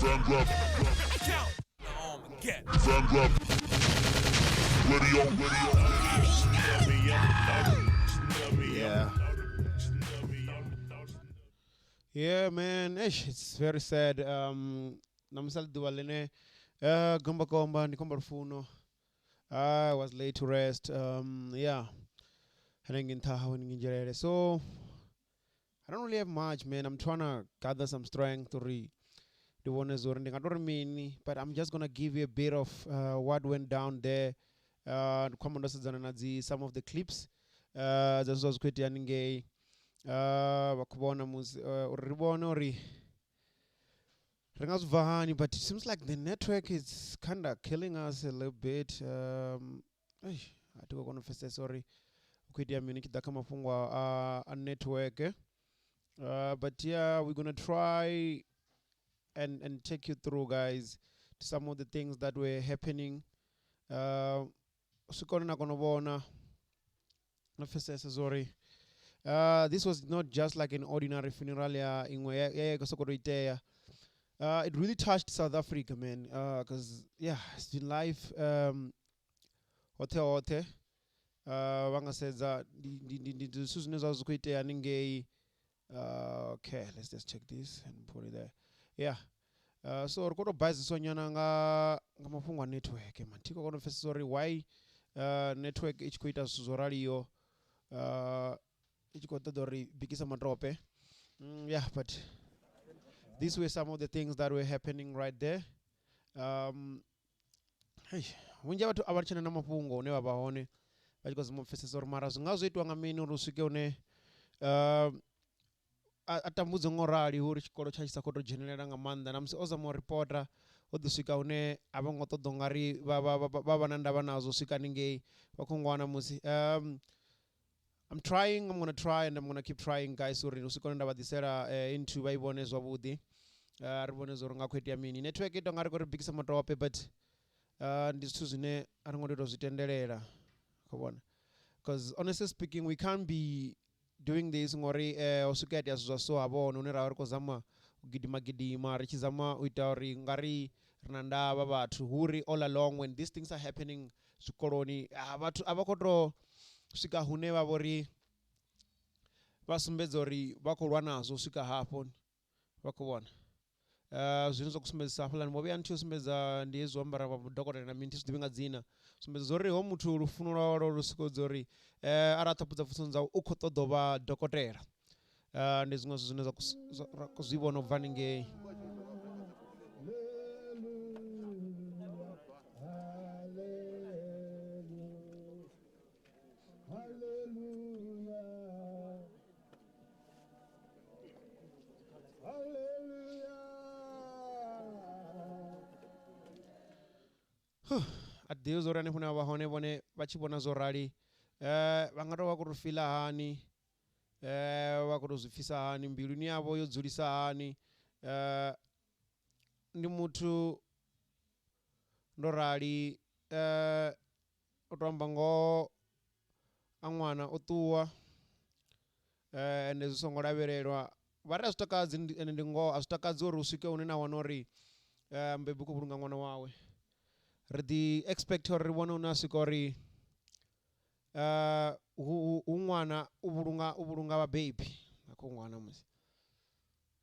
Yeah. Yeah, man. Eish, it's very sad. Namusi a ḽi ḓuvha ḽine gomba gomba ndi khomba lufuno. I was laid to rest. Yeah. Hanengei nṱha hawe ni nzhelele. So I don't really have much, man. I'm trying to gather some strength uri ndi vhone zwo uri ndi nga tori mini, but I'm just gonna give you a bit of what went down there. Ndi khou amba ndo sedzana na dzi some of the clips dza zwithu zwa zwi khou itea haningei. Vha khou vhona musi uri ri vhone uri ri nga zwi bva hani, but it seems like the network is kind of killing us a little bit. Eish, a thi khou kona u pfesesa uri hu khou itea mini tshi ḓa kha mafhungo a network. But yeah, we're gonna try and take you through, guys, to some of the things that were happening. Zwi kone na kona u vhona na pfesesa zwo this was not just like an ordinary funeral ya iṅwe ya ya sokou tou itea. It really touched South Africa, man, because yeah, it's been life hoṱhe hoṱhe. Vha nga sedza ndi zwithu zwine zwa zwi khou itea haningei. Okay, let's just check this and put it there. Yeah. So ri khou tou baisiswa nyana nga mafhungo a network, man. Thi khou kona u pfesesa uri why network i tshi khou ita zwithu zwo raliho, i tshi khou ṱoḓa uri bikisa matope. Yeah, but these were some of the things that were happening right there. Hey, vhunzhi ha vhathu a vha tshena na mafhungo hune vha vha hone vha tshi khou zama u pfesesa uri mara zwi nga zwo itiwa nga mini uri u swike hune a tambudze ngo rali uri tshikolo tsha tshi sa khou tou dzhenelela nga maanḓa na musi o zama u ripota ho ḓi swika hune a vho ngo ṱoḓa u nga ri vha na ndavha nazwo u swika haningei vha khou ngwana musi. I'm trying, I'm gonna try and I'm gonna keep trying, guys, uri u swika hune nda vha ḓisela into vha i vhone zwavhuḓi. Ri vhone zwo uri nga khou itea mini. Network i tonga ri khou ri bikisa matope, but ndi zwithu zwine a ri ngo tea u zwi tendelela, khou vhona, because honestly speaking, we can't be doing this ngori ho swika itea zwithu zwa so ha vhone hune ra vha ri khou zama u gidima gidima ri tshi zama u ita uri nga ri ri na ndavha vhathu hu ri all along when these things are happening zwikoloni, vhathu a vha khou tou swika hune vha vhori vha sumbedza uri vha khou lwa nazwo u swika hafho, vha khou vhona. Zwine zwa khou sumbedzisa hafhaḽani vho vhuya nthu yo sumbedza ndi hezwi ambara vha dokotela na mini, thi zwi ḓivhi nga dzina, sumbedza uri ho muthu lufuno lwawe lwo lu swika uri arali a ṱhaphudza pfunzo dzawe u khou ṱoḓa u vha dokotela. Ndi zwiṅwe zwithu zwine ra khou zwi vhona u bva haningei. A ḓivhi zwa uri hanefho hune vha vha hone vhone vha tshi vhona zwo rali vha nga tou vha khou tou fiḽa hani, vha khou tou zwi pfhisa hani mbiluni yavho, yo dzulisa hani. Ndi muthu ndo rali, u to amba ngoho a ṅwana o ṱuwa ende zwi songo lavhelelwa. Vha ri a zwi takadzi ende ndi ngoho a zwi takadzi uri u swike hune na wana uri mubebi u khou vhulunga ṅwana wawe. Ri ḓi expect uri ri vhone hune a swika uri hu ṅwana u vhulunga vhabebi a khou ṅwana musi.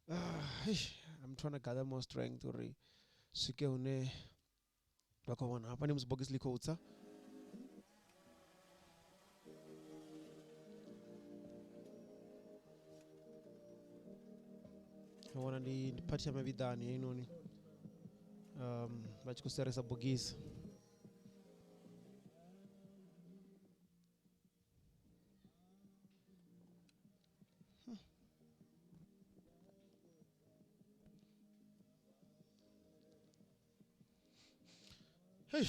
I'm trying to gather more strength uri swike hune vha khou vhona hafha ndi musi bogisi ḽi khou tsa. Vhona ndi phathi ya mavhiḓani heinoni, vha tshi khou seresa bogisi. Hey.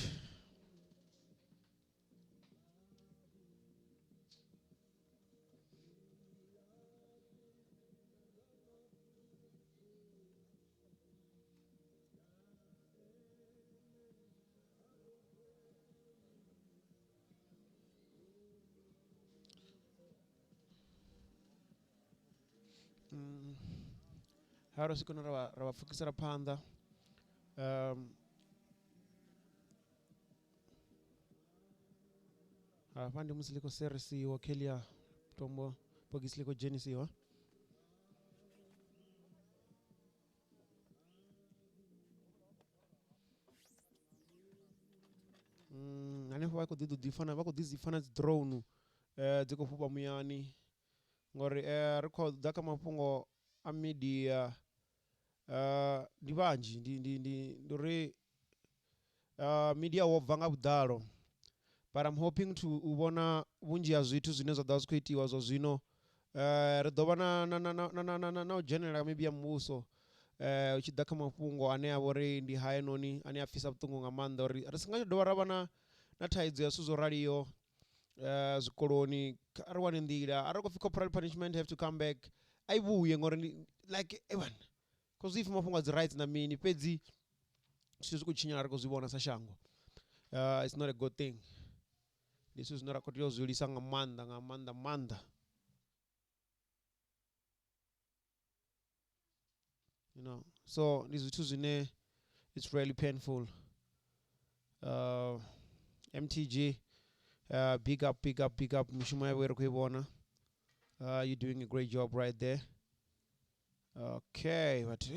Ha ro swika ra vha pfukisela phanḓa. Hafha ndi musi ḽi khou serisiwa khelia tombo bogisi ḽi khou dzhenisiwa. Hanefho vha khou ḓi ḓi fana vha khou ḓi dzi fana dzi drone dzi khou fhufha muyani ngori ri khou ḓa kha mafhungo a media ndi vhanzhi ndi ndi ndi ndi uri media wo bva nga vhuḓalo but I'm hoping to u vhona vhunzhi ha zwithu zwine zwa ḓovha zwi khou itiwa zwa zwino. Ri ḓo vha na na na na na na na u dzhenelela maybe ya muvhuso u tshi ḓa kha mafhungo ane a vha uri ndi hayanoni ane a pfisa vhuṱungu nga maanḓa uri ri singa tsha dovha ra vha na na thaidzo ya zwithu zwo raliho zwikoloni. A ri wane nḓila arali khou pfi corporal punishment have to come back a i vhuye ngori ndi like ewan khou zwi pfhi mafhungo a dzi rights na mini fhedzi zwithu zwi khou tshinyala ri khou zwi vhona sa shango. It's not a good thing, ndi zwithu zwine ra khou tea u zwi lwisa nga maanḓa nga maanḓa maanḓa. You know, so ndi zwithu zwine it's really painful. MTG, big up, big up, big up mishumo yavho ri khou i vhona. You're doing a great job right there. Okay, but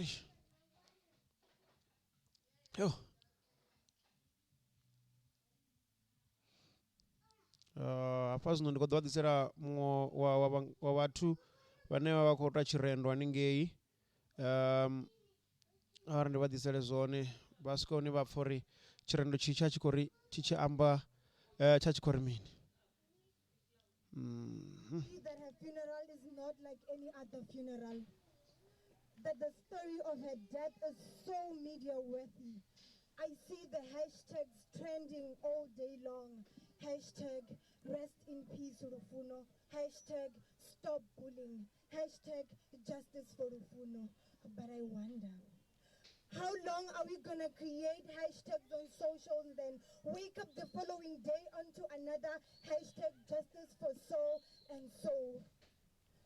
yo hafha zwino ndi khou ḓo vha ḓisela muṅwe wa wa wa vhathu vhane vha vha khou ita tshirendo haningei. A ri ndi vha ḓisele zwone vha swika hune vha pfha uri tshirendo tshi tsha tshi khou ri tshi tshi amba tsha tshi khou ri mini. That her funeral is not like any other funeral. That the story of her death is so media worthy. I see the hashtags trending all day long. Hashtag rest in peace Lufuno. Hashtag stop bullying. Hashtag justice for Lufuno. But I wonder, how long are we gonna create hashtags on social and then wake up the following day onto another hashtag justice for so and so?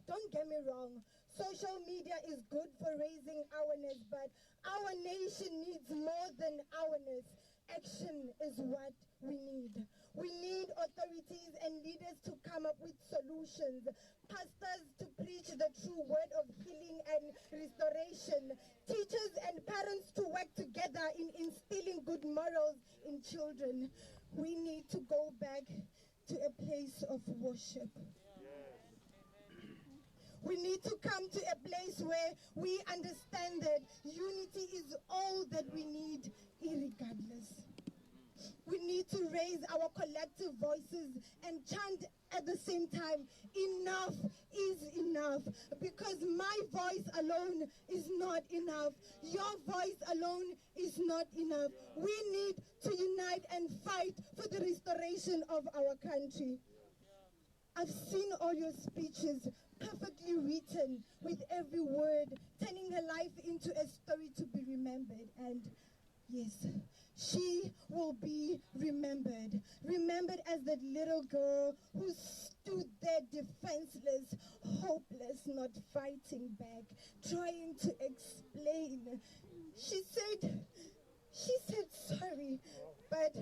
Don't get me wrong, social media is good for raising awareness, but our nation needs more than awareness. Action is what we need. We need authorities and leaders to come up with solutions, pastors to preach the true word of healing and restoration, teachers and parents to work together in instilling good morals in children. We need to go back to a place of worship. We need to come to a place where we understand that unity is all that we need, irregardless. We need to raise our collective voices and chant at the same time, enough is enough, because my voice alone is not enough. Your voice alone is not enough. We need to unite and fight for the restoration of our country. I've seen all your speeches, perfectly written, with every word, turning her life into a story to be remembered. And yes, she will be remembered. Remembered as that little girl who stood there defenseless, hopeless, not fighting back, trying to explain. She said sorry, but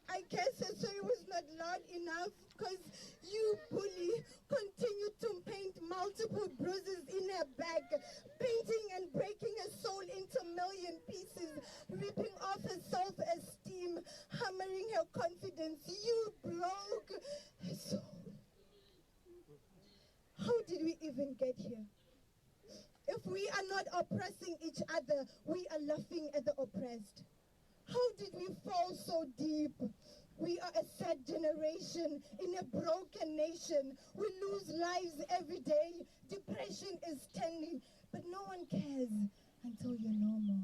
I guess her sorry was not loud enough, because you bully continued to paint multiple bruises in her back, painting and breaking her soul into million pieces, ripping off her self-esteem, hammering her confidence. You broke her soul. How did we even get here? If we are not oppressing each other, we are laughing at the oppressed. How did we fall so deep? We are a sad generation in a broken nation. We lose lives every day. Depression is trending, but no one cares until you're normal.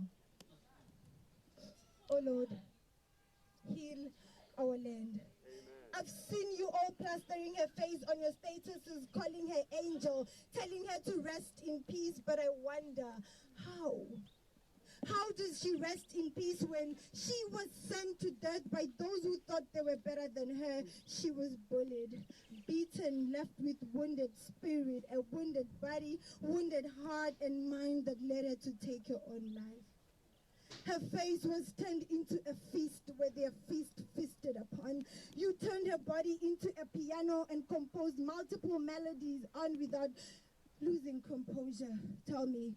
Oh Lord, heal our land. I've seen you all plastering her face on your statuses, calling her angel, telling her to rest in peace, but I wonder how. How does she rest in peace when she was sent to death by those who thought they were better than her? She was bullied, beaten, left with wounded spirit, a wounded body, wounded heart and mind that led her to take her own life. Her face was turned into a feast where their feast feasted upon. You turned her body into a piano and composed multiple melodies on without losing composure. Tell me,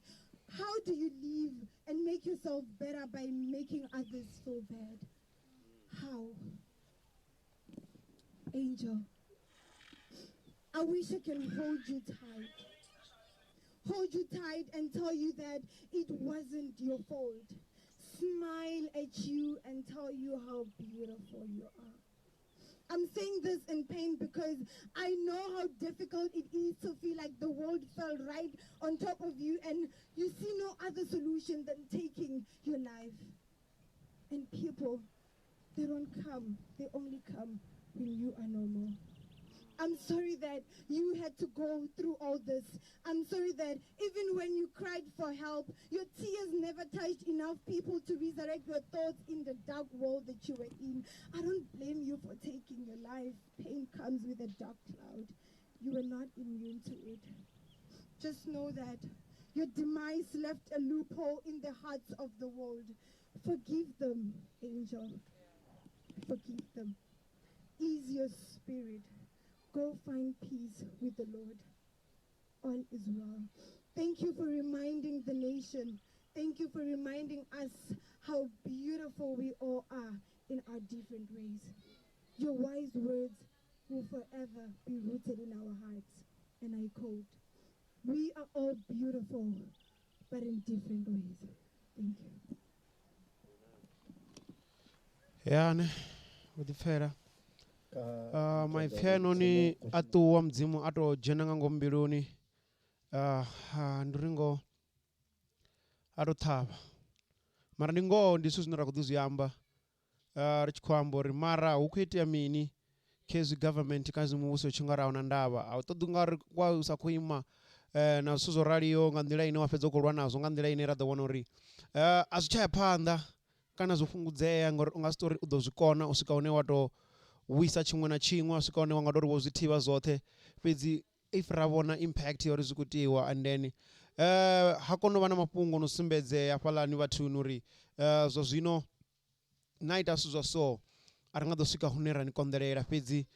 how do you live and make yourself better by making others feel bad? How? Angel, I wish I can hold you tight. Hold you tight and tell you that it wasn't your fault. Smile at you and tell you how beautiful you are. I'm saying this in pain because I know how difficult it is to feel like the world fell right on top of you and you see no other solution than taking your life. And people, they don't come. They only come when you are no more. I'm sorry that you had to go through all this. I'm sorry that even when you cried for help, your tears never touched enough people to resurrect your thoughts in the dark world that you were in. I don't blame you for taking your life. Pain comes with a dark cloud. You were not immune to it. Just know that your demise left a loophole in the hearts of the world. Forgive them, Angel. Forgive them. Ease your spirit. Go find peace with the Lord. All is well. Thank you for reminding the nation. Thank you for reminding us how beautiful we all are in our different ways. Your wise words will forever be rooted in our hearts. And I quote, "We are all beautiful, but in different ways." Thank you. Ya ne u ḓipfela. Maipfi hainoni a ṱuwa Mudzimu a to dzhena nga ngomu mbiluni. Ndi uri ngoho a to ṱhavha, mara ndi ngoho, ndi zwithu zwine ra khou ḓi zwi amba. Ri tshi khou amba uri mara hu khou itea mini khezwi government kana zwi muvhuso tshi nga ri ahuna ndavha, a u ṱoḓi nga ri wa u sa khou ima na zwithu zwo raliho nga nḓila ine wa fhedza u khou lwa nazwo, nga nḓila ine ra ḓo wana uri a zwi tsha ya phanḓa kana zwo fhungudzea, ngori u nga si tori u ḓo zwi kona u swika hune wa to wisa tshiṅwe na tshiṅwe, wa swika hune wa nga tori wo zwi thivha zwoṱhe. Fhedzi if ra vhona impact ya uri zwi khou itiwa, and then ha kona u vha na mafhungo no sumbedzea hafhaḽani vhathuni uri zwa zwino na ita zwithu zwa so, a ri nga ḓo swika hune ra ni konḓelela, fhedzi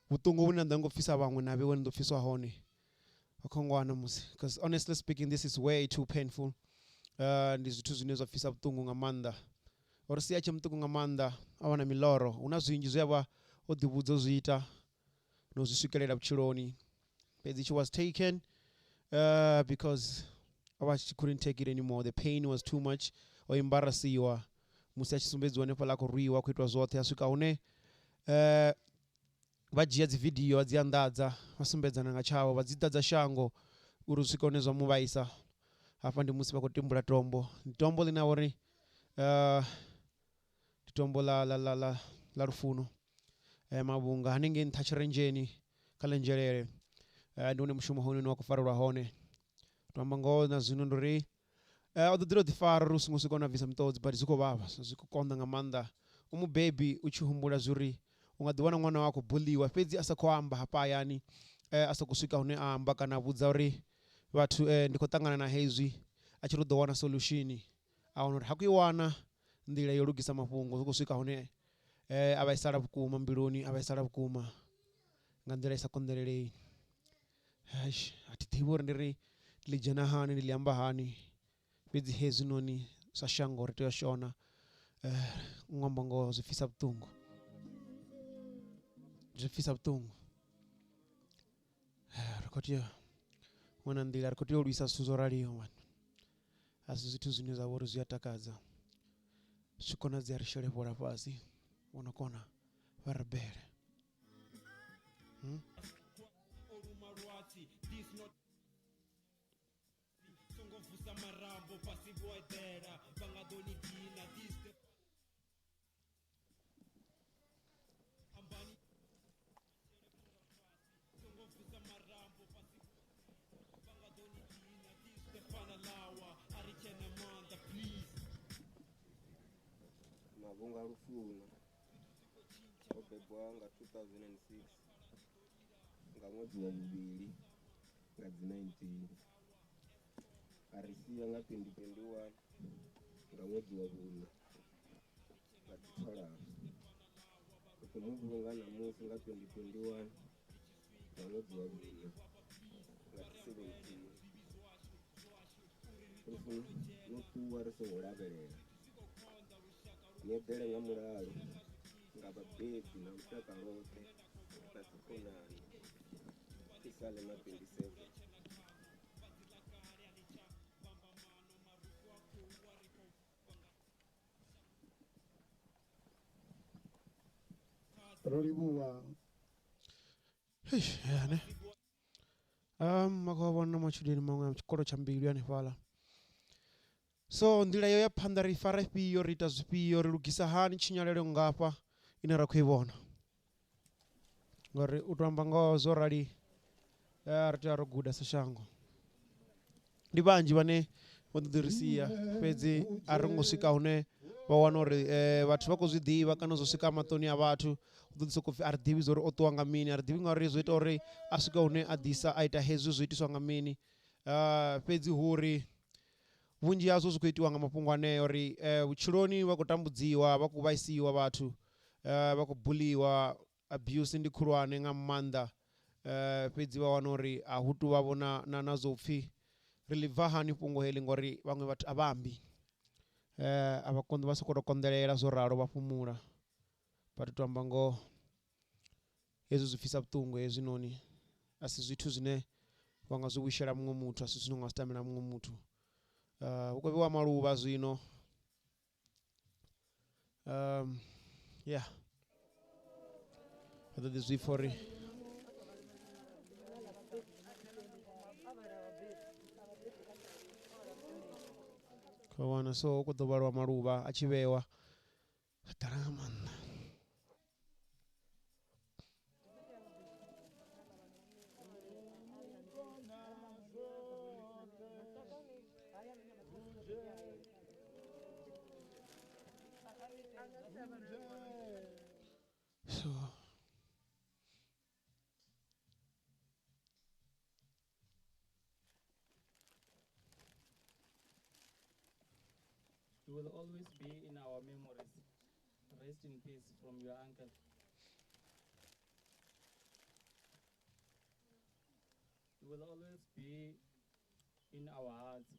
vhuṱungu vhune na ḓo ngo pfisa vhaṅwe na vheiwe ni ḓo pfiswa hone. Vha musi, because honestly speaking, this is way too painful. Ndi zwithu zwine zwa pfisa vhuṱungu nga maanḓa, uri sia tshe muṱuku nga maanḓa, a wana miloro, hu na zwinzhi zwe a vha o ḓivhudza u zwi ita no zwi swikelela vhutshiloni, fhedzi she was taken because she couldn't take it anymore. The pain was too much. O embarrassiwa musi a tshi sumbedziwa hanefhaḽa a khou rwiwa, a khou itwa zwoṱhe, a swika hune vha dzhia dzi video vha dzi anḓadza, vha sumbedzana nga tshavho, vha dzi ḓadza shango uri u swika hune zwa mu vhaisa. Hafha ndi musi vha khou timbula tombo, ndi tombo ḽine uri ndi tombo ḽa ḽa ḽa ḽa ḽa lufuno. Mavhunga hanengei nṱha Tshirenzheni kha ḽa Nzhelele, ndi hune mushumo hoyunoni wa khou farelwa hone. To amba ngoho na zwino ndi uri o ḓo ḓi ḓi fara uri u songo swika na bvisa miṱodzi, but zwi khou vhavha, zwi khou konḓa nga maanḓa. U mubebi u tshi humbula zwori u nga ḓi wana ṅwana wau a khou buliwa fhedzi a sa khou amba hafha hayani, a sa khou swika hune a amba kana vhudza uri vhathu ndi khou ṱangana na hezwi, a tshi ri u ḓo wana solution, a wana uri ha khou i wana nḓila yo lugisa mafhungo, zwi khou swika hune a vhaisala vhukuma mbiluni, a vhaisala vhukuma nga nḓila i sa konḓelelei. Eish, a thi ḓivhi uri ndi ri ḽi dzhena hani, ndi ḽi amba hani, fhedzi hezwinoni sa shango ri tea u shona. U amba ngoho zwi pfisa vhuṱungu, zwi pfisa vhuṱungu. Ri khou tea u wana nḓila, ri khou tea u lwisa zwithu zwo raliho man, a si zwithu zwine zwa vha uri zwi a takadza. Zwi konadzea ri shele bola fhasi, vho no kona vha rabele. Mavhunga Lufuno o bebwa nga 2006 nga ṅwedzi wa vhuvhili nga dzi 19, a ri sia nga 2021 Nga ṅwedzi wa vhuṋa nga dzithalala. Ri khou mu vhulunga ṋamusi nga 2021 nga ṅwedzi wa vhuṋa nga dzi 17. Lufuno no ṱuwa ri songo lavhelela. Ni eḓele nga mulalo nga vhabebi na lushaka lwoṱhe na dzikhonani. Phisalema 27. Ro livhuwa. Eish, ya ne. Vha khou vhona matshudeni maṅwe a tshikolo tsha mbilu hanefhaḽa. So nḓila yo ya phanḓa ri fara ifhio, ri ita zwifhio, ri lugisa hani tshinyalelo ngafha ine ra khou i vhona. Ngori u to amba ngoho zwo rali ri tea ro guda sa shango. Ndi vhanzhi vhane vho ḓo ri sia fhedzi a ri ngo swika hune vha wana uri vhathu vha khou zwi ḓivha kana zwo swika maṱoni a vhathu u ḓo ḓi sokou pfhi a ri ḓivhi zwa uri o ṱuwa nga mini, a ri ḓivhi ngauri zwo ita uri a swike hune a ḓisa a ita hezwi zwo itiswa nga mini. Fhedzi hu uri vhunzhi hazwo zwi khou itiwa nga mafhungo aneo uri vhutshiloni vha khou tambudziwa, vha khou vhaisiwa vhathu, vha khou buliwa, abuse ndi khulwane nga maanḓa. Fhedzi vha wana uri a hu tuvha vho na na na zwo pfhi ri ḽi bva hani fhungo heḽi ngori vhaṅwe vhathu a vha ambi, a vha konḓi vha sokou tou konḓelela zwo ralo vha fhumula. But u tou amba ngoho hezwi zwi pfhisa vhuṱungu hezwinoni a si zwithu zwine wa nga zwi wishela muṅwe muthu, a si zwine wa nga zwi tamela muṅwe muthu. Hu khou vheiwa maluvha zwino ya vha ḓo ḓi zwi pfha uri khou wana so hu khou ḓo vhaliwa maluvha a tshi vhewa a ḓala nga maanḓa. So You will always be in our memories. Rest in peace from your uncle. You will always be in our hearts.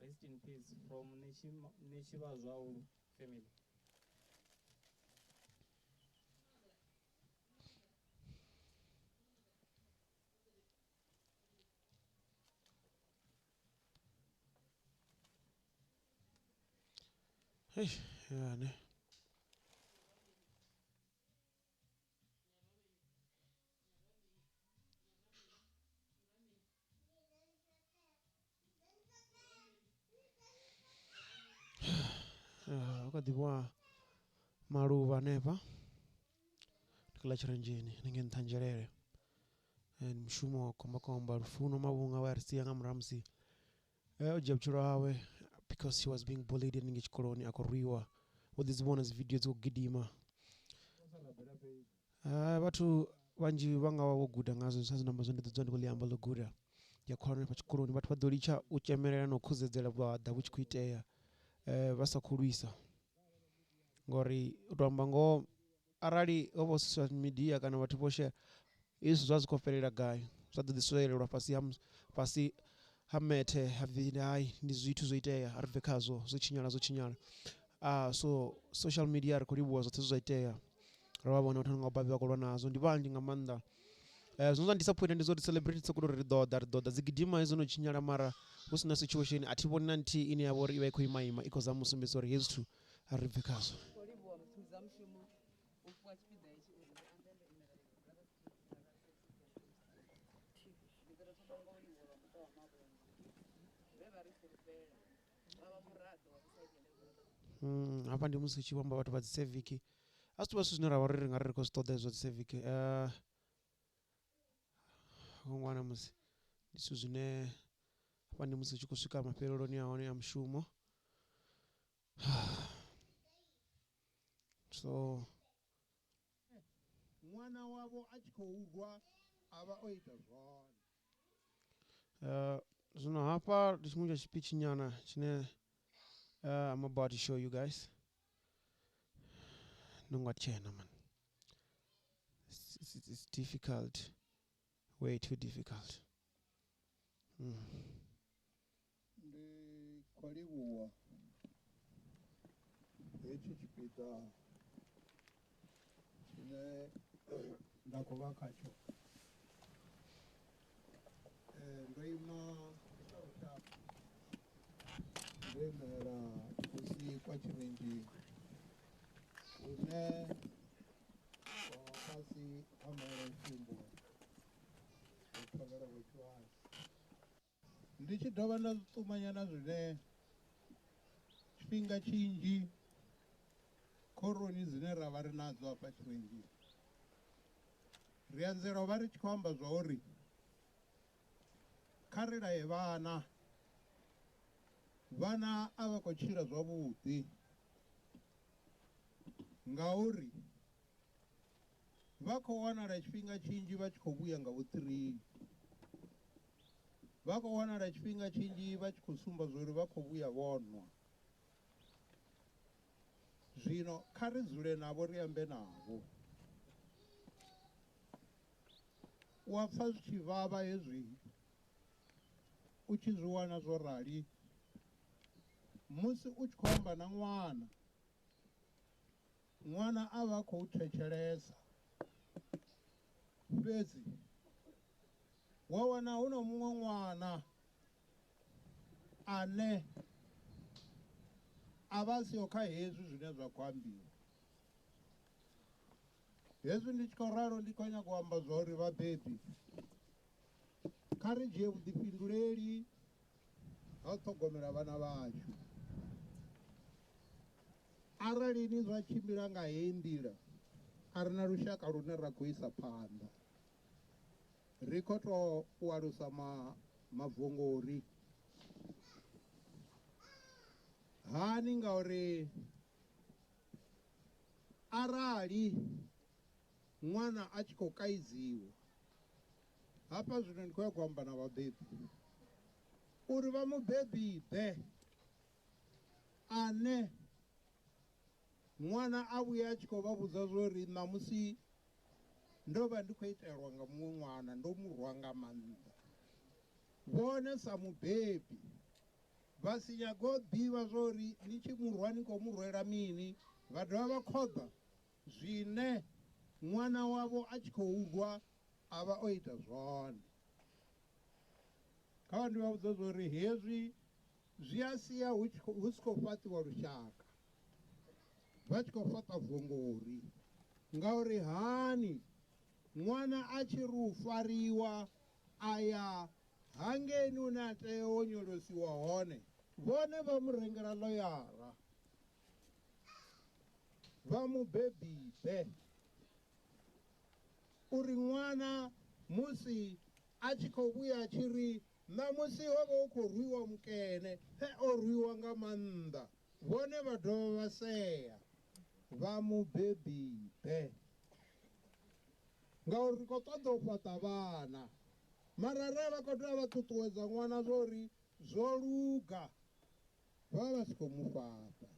Rest in peace from Neshivazwaulu family. Hey, ja, ne. Hu kha ḓi vha maluvha hanefha ndi kha ḽa Tshirenzheni hanengei nṱha Nzhelele, ndi mushumo wa khombakhomba Lufuno Mavhunga we a ri sia nga murahu ha musi o dzhia vhutshilo hawe because he was being bullied hanengei tshikoloni a khou rwiwa vho ḓi dzi vhona dzi video dzi khou gidima. Vhathu vhanzhi vha nga vha vho guda ngazwo sa zwine nda amba zwone ndi ḓo dzula ndi khou ḽi amba ḽo guda ya khulwane hanefha tshikoloni vhathu vha ḓo litsha u tzhemelela na u khudzedzela vhuaḓa vhu tshi khou itea vha sa khou lwisa ngori u tou amba ngoho arali ho vha hu social media kana vhathu vho shera hezwi zwa zwi khou fhelela gai zwa ḓo ḓi swelelwa fhasi ha fhasi ha methe ha pfhi hai ndi zwithu zwo itea a ri bve khazwo zwo tshinyala zwo tshinyala. So social media ri khou livhuwa zwoṱhe zwe zwa itea ro vha vhona vhathu nga vhabebi vha khou lwa nazwo ndi vhanzhi nga maanḓa. Zwine zwa disappoint ndi zwa uri celebrity soko uri ri ḓo ḓa ri ḓo ḓa dzi gidima hezwi no tshinyala mara hu si na situation a thi vhoni na nthihi ine ya vha uri i vha i khou ima ima i khou zama u sumbedzisa uri hezwi zwithu a ri bve khazwo. Hafha ndi musi hu tshi vho amba vhathu vha dzi civic a zwi tuvha zwithu zwine ra vha uri ri nga ri ri khou zwi ṱoḓa hezwo dzi civic ṅwana musi ndi zwithu zwine hafha ndi musi hu tshi khou swika mafheleloni a hone a mushumo so ṅwana wavho a tshi khou rwa a vha o ita zwone. Zwino hafha ndi tshiṅwe tsha tshipitshi nyana tshine I'm about to show you guys. Nungwachena, man. It's difficult. Way too difficult. Ndi khou livhuwa hetshi tshipiḓa tshine nda khou vha khatsho. Ndo ima sa lushaka, ndo imela kusi kwa Tshirenzheni hune kwa fhasi ha Maeletsumbo u thovhela Vho Tshivhase. Ndi tshi dovha nda zwi ṱumanya na zwine tshifhinga tshinzhi khoroni dzine ra vha ri nadzo hafha Tshirenzheni, ri anzela u vha ri tshi khou amba zwa uri kha ri laye vhana, vhana a vha khou tshila zwavhuḓi ngauri vha khou wanala tshifhinga tshinzhi vha tshi khou vhuya nga vho 3, vha khou wanala tshifhinga tshinzhi vha tshi khou sumba zwa uri vha khou vhuya vho nwa. Zwino kha ri dzule navho ri ambe navho. Wa pfa zwi tshi vhavha hezwi u tshi zwi wana zwo rali musi u tshi khou amba na ṅwana, ṅwana a vha khou thetshelesa, fhedzi wa wana hu na muṅwe ṅwana ane a vha siho kha hezwi zwine zwa khou ambiwa. Hezwi ndi tshi khou ralo ndi khou nyaga u amba zwa uri vhabebi kha ri dzhie vhuḓifhinduleli ha u ṱhogomela vhana vhashu. Arali ni zwa tshimbila nga heyi nḓila, a ri na lushaka lune ra khou isa phanḓa, ri khou tou u alusa mavongori. Hani ngauri arali ṅwana a tshi khou kaidziwa, hafha zwino ndi khou ya u amba na vhabebi uri vha mubebi ḓe ane ṅwana a vhuya a tshi khou vha vhudza zwa uri ṋamusi ndo vha ndi khou itelwa nga muṅwe ṅwana, ndo mu rwa nga maanḓa. Vhone sa mubebi vha si nyago u ḓivha zwa uri ni tshi mu rwa ni khou mu rwela mini, vha dovha vha khoḓa zwine ṅwana wavho a tshi khou rwa a vha o ita zwone. Kha vha ndi vha vhudza zwa uri hezwi zwi a sia hu si khou fhaṱiwa lushaka, vha tshi khou fhaṱa vongori. Ngauri hani ṅwana a tshi ri u fariwa a ya hangeini hune a tea u onyolosiwa hone, vhone vha mu rengela ḽoyara, vha mu bebibe uri ṅwana musi a tshi khou vhuya a tshi ri ṋamusi ho vha hu khou rwiwa mukene, he o rwiwa nga maanḓa, vhone vha dovha vha sea vha mu bebibe. Ngauri ri khou ṱoḓa u fhaṱa vhana, mara ra vha khou tea vha ṱuṱuwedza ṅwana zwa uri zwo luga, vha vha si khou mu fhaṱa.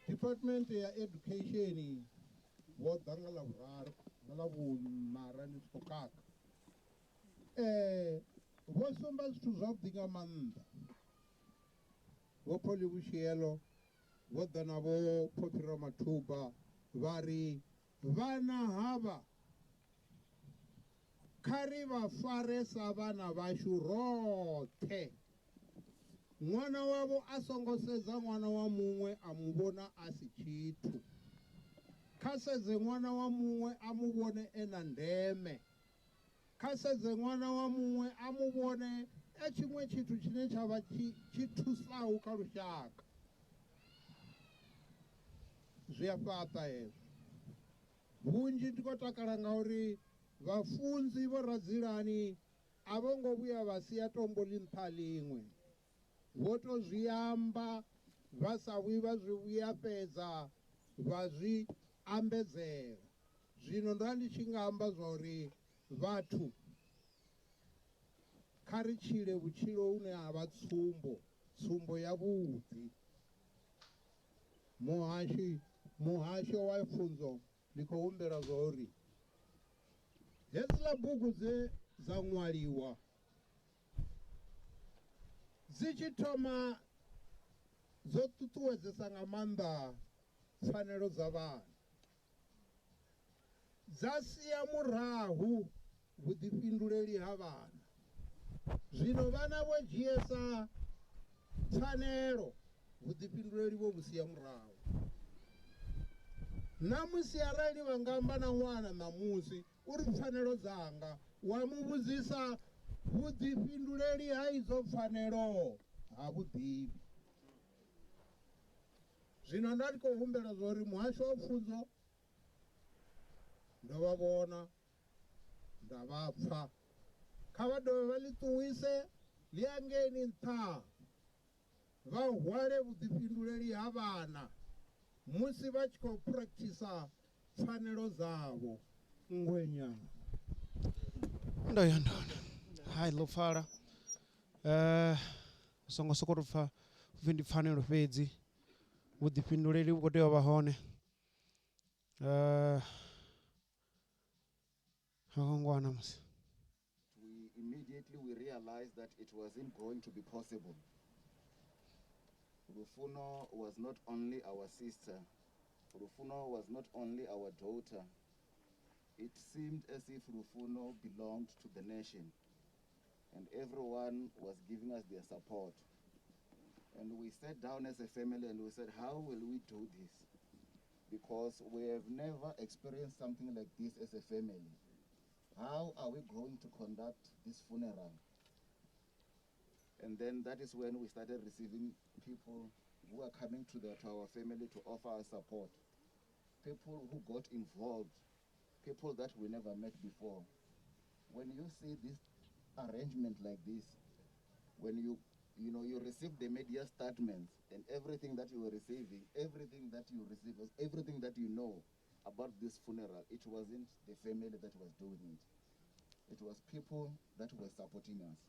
Department ya Education vho ḓa nga ḽavhuraru, nga ḽavhuṋa arali ndi si khou kaka. Vho sumba zwithu zwavhuḓi nga maanḓa. Vho Polly Boshielo vho ḓa na vho Phophi Ramathuba vha ri vhana havha kha ri vha fare sa vhana vhashu roṱhe. Ṅwana wavho a songo sedza ṅwana wa muṅwe a mu vhona a si tshithu, kha sedze ṅwana wa muṅwe a mu vhone e na ndeme, kha sedze ṅwana wa muṅwe a mu vhone e tshiṅwe tshithu tshine tsha vha tshi thusaho kha lushaka. Zwi a fhaṱa hezwo. Vhunzhi ndi khou takala ngauri vhafunzi vho radzilani a vho ngo vhuya vha sia tombo ḽi nṱha ḽiṅwe, vho to zwi amba vha sa vhuyi vha zwi vhuya fhedza vha zwi ambedzela. Zwino ndo ndi tshi nga amba zwa uri vhathu Kha ri tshile vhutshilo hune ha vha tsumbo, tsumbo ya vhuḓi. Muhashi, muhasho wa pfunzo ndi khou humbela zwa uri hedziḽa bugu dze dza ṅwaliwa dzi tshi thoma dzo ṱuṱuwedzesa nga maanḓa pfanelo dza vhana, dza sia murahu vhuḓifhinduleli ha vhana. Zwino vhana vho dzhiesa pfanelo, vhuḓifhinduleli vho vhu sia murahu. Ṋamusi arali vha nga amba na ṅwana ṋamusi uri pfanelo dzanga, wa mu vhudzisa vhuḓifhinduleli ha idzo pfanelo ha vhuḓivhi. Zwino nda ndi khou humbela zwa uri muhasho wa pfunzo ndo vha vhona nda vha pfa, kha vha dovhe vha ḽi ṱuwise ḽi angeini nṱha, vha hwale vhuḓifhinduleli ha vhana musi vha tshi khou practice pfanelo dzavho. Ngwenya. Ndo ya ndona hai ḽo pfala u songo sokou tou pfa upfhi ndi pfanelo fhedzi, vhuḓifhinduleli vhu khou tea u vha hone. Ha ngwana musi. We immediately we realized that it wasn't going to be possible. Lufuno was not only our sister. Lufuno was not only our daughter. It seemed as if Lufuno belonged to the nation, and everyone was giving us their support. And we sat down as a family and we said, how will we do this? Because we have never experienced something like this as a family. How are we going to conduct this funeral? And then that is when we started receiving people who are coming to our family to offer us support. People who got involved, people that we never met before. When you see this arrangement like this, when you receive the media statements and everything that you were receiving, everything that you receive, everything that you know about this funeral, it wasn't the family that was doing it. It was people that were supporting us.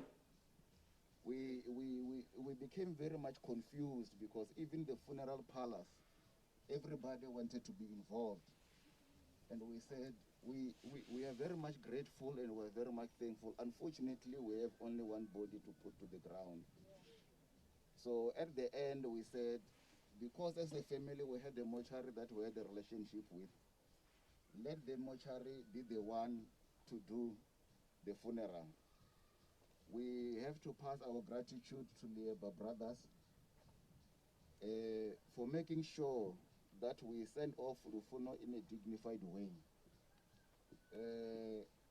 We became very much confused because even the funeral parlors, everybody wanted to be involved. And we said, we are very much grateful and we are very much thankful. Unfortunately, we have only one body to put to the ground. So at the end, we said, because as a family, we had a mortuary that we had a relationship with, let the mortuary be the one to do the funeral. We have to pass our gratitude to Leaba Brothers for making sure that we send off Lufuno in a dignified way.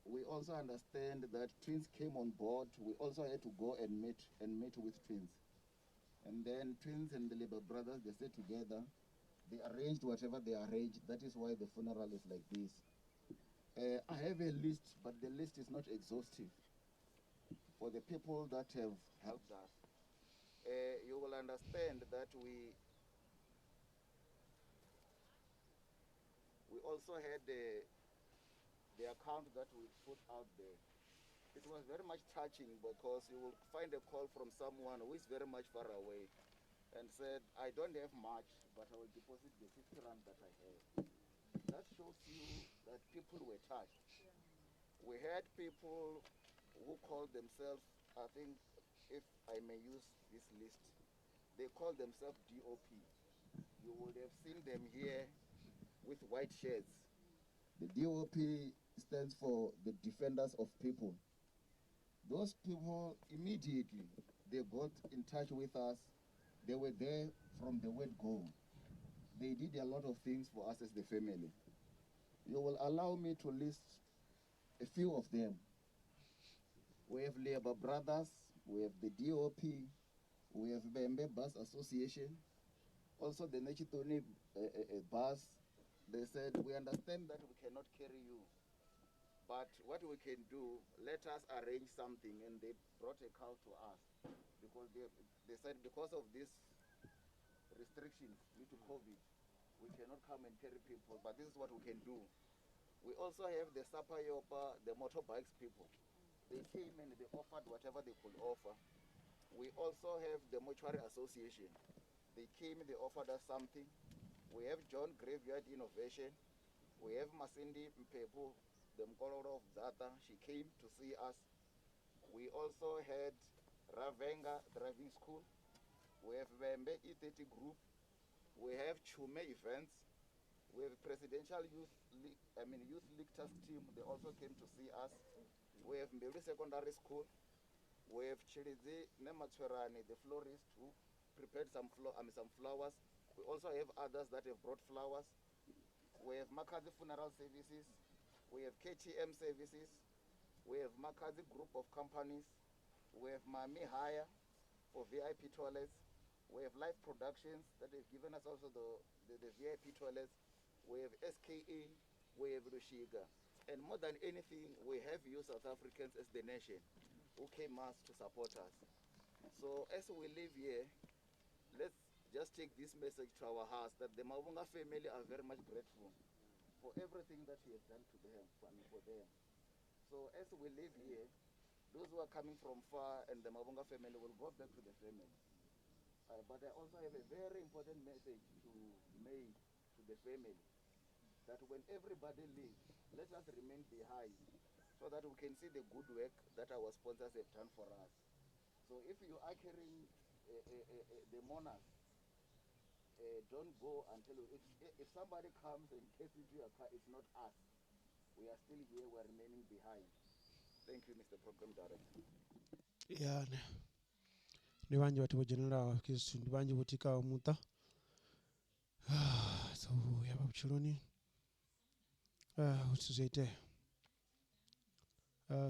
We also understand that twins came on board. We also had to go and meet with twins. And then twins and the Leaba Brothers, they stayed together. They arranged whatever they arranged. That is why the funeral is like this. I have a list, but the list is not exhaustive. For the people that have helped us, you will understand that we also had the account that we put out there. It was very much touching because you will find a call from someone who is very much far away and said, I don't have much, but I will deposit the 50 rand that I have. That shows you that people were touched. We had people who called themselves, I think, if I may use this list, they call themselves DOP. You would have seen them here with white shirts. The DOP stands for the Defenders of People. Those people, immediately, they got in touch with us. They were there from the word go. They did a lot of things for us as the family. You will allow me to list a few of them. We have Leaba Brothers, we have the DOP, we have Bembe Bus Association, also the Nechitoni bus. They said, we understand that we cannot carry you, but what we can do, let us arrange something. And they brought a car to us because they said because of these restrictions due to COVID, we cannot come and carry people, but this is what we can do. We also have the Sapayopa, the motorbikes people. They came and they offered whatever they could offer. We also have the Mortuary Association. They came, they offered us something. We have John Graveyard Innovation. We have Masindi Mpepu, the Mkoloro of Zata. She came to see us. We also had Ravenga Driving School. We have Vembe E30 Group. We have Chume Events. We have Presidential Youth League, Youth League Task Team. They also came to see us. We have Mbelu Secondary School. We have Chilizi Nematswerani, the florist, who prepared some flowers. We also have others that have brought flowers. We have Makazi Funeral Services. We have KTM Services. We have Makazi Group of Companies. We have Mami Hire for VIP toilets. We have Life Productions that have given us also the VIP toilets. We have SKA. We have Lushiga. And more than anything, we have you South Africans as the nation who came us to support us. So as we live here, let's just take this message to our hearts that the Mavhunga family are very much grateful for everything that we have done to them, for them. So as we live here, those who are coming from far and the Mavhunga family will go back to the family. But I also have a very important message to make to the family, that when everybody leaves, let us remain behind so that we can see the good work that our sponsors have done for us. So if you are carrying the mourners, don't go until, if somebody comes and gets into your car, it's not us. We are still here, we are remaining behind. Thank you, Mr. Program Director. Yeah, ndi vhanzhi vhathu vho dzhenelelaho kha zwithu, ndi vhanzhi vho tikaho muṱa. So ya vha vhutshiloni zwithu zwi a itea.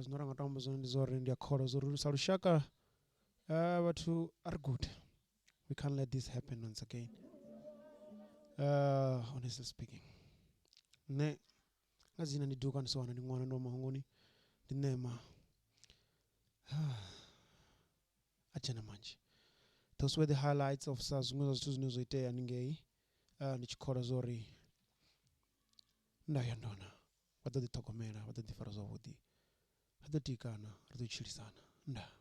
Zwino ra nga to amba zwone ndi zwa uri ndi a kholwa zwa uri sa lushaka vhathu a ri gude. We can't let this happen once again. Honestly speaking, nṋe nga dzina ndi duka ndi so wana ndi ṅwana ndo mahongoni ndi ṋema a dzhena manzhi. Those were the highlights of sa zwiṅwe zwa zwithu zwine zwo itea haningei. Ndi tshi kholwa zwa uri nda ya ndona vha ḓo ḓi ṱhogomela, vha ḓo ḓi fara zwavhuḓi, vha ḓo tikana, ri ḓo tshilisana. Ndaa.